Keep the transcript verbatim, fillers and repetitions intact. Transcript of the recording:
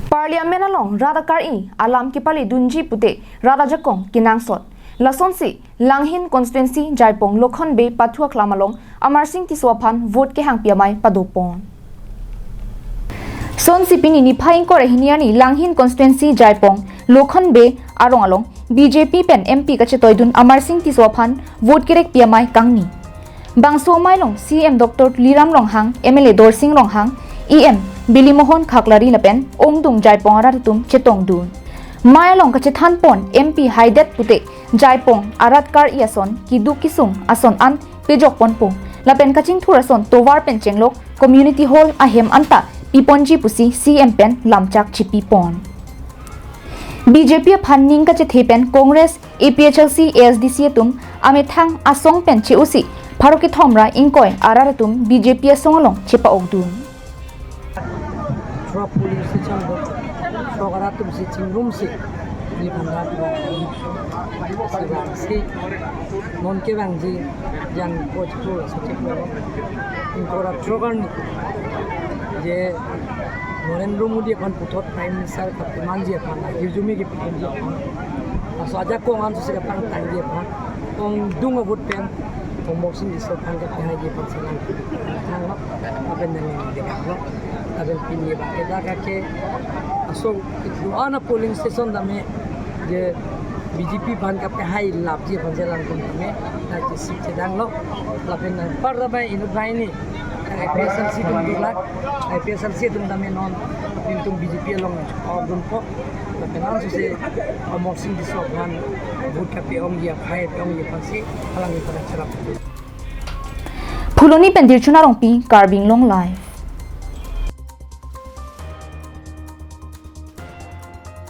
Parliament along rat akar-i alam kepale dunji pute rat ajakong kenangsot. Lasonsi Langhin constituency Jaipong Lokhon Bey pathu aklam along Amarsing Tisso aphan vote kehangpi amei padopon. Sonsi pini niphai ingkoi ra hini arni Langhin constituency Jaipong Lokhon Bey arong along B J P pen M P kachetoidun Amarsing Tisso aphan vote kerekpi amei kangni. Bangso amei along C M Doctor Tuliram Ronghang, M L A Dorsing Ronghang, E M Bilimohon Khaklari lapen ongdung Jaipong arat atum chetongdun. Mei along kachethanpon M P haidet pute Jaipong arat kar-i ason, keduk kesung ason an pejokponpo. Lapen kachingthur ason tovar pen chenglok community hall ahem anta piponji pusi C M pen lamchak chipipon. B J P aphan ning kachethe pen Congress, A P H L C, A S D C atum amethang asong pen che-osi pharo kethom ra ingkoi arat atum B J P asong along chepa-okdun. Throk police station do, throk arat atum si chingrumsi, ni phan rat lo, si vangsi, non kevangji, jan ko chiklo, so chiklo. Ingkoi ra throk arni, je Narendra Modi aphan puthot Prime Minister kapemanji aphan, hirjume kepiponji aphan, laso ajakong an si kapangtangji aphan, ongdung a-vote pen Amarsing Tisso aphan kapehaiji aphan si lang thanglo, lapen nangdegaklo, lapen pini abang ke dak ke aso do-an a-polling station tame je B J P aphan kapehailapji aphan si langdun tame, dak ke seat chedanglo, lapen nangpar tame inut banghini A P H L C atum dulak, A P H L C atum tame non, nelitum B J P along, oh, dunpo, lapen non suse Amarsing Tisso aphan vote kape-ongji aphai pe-ongji aphan si, alangli pada cherap. Phuloni pen Dirchuna Rongpi, Karbi Anglong Live.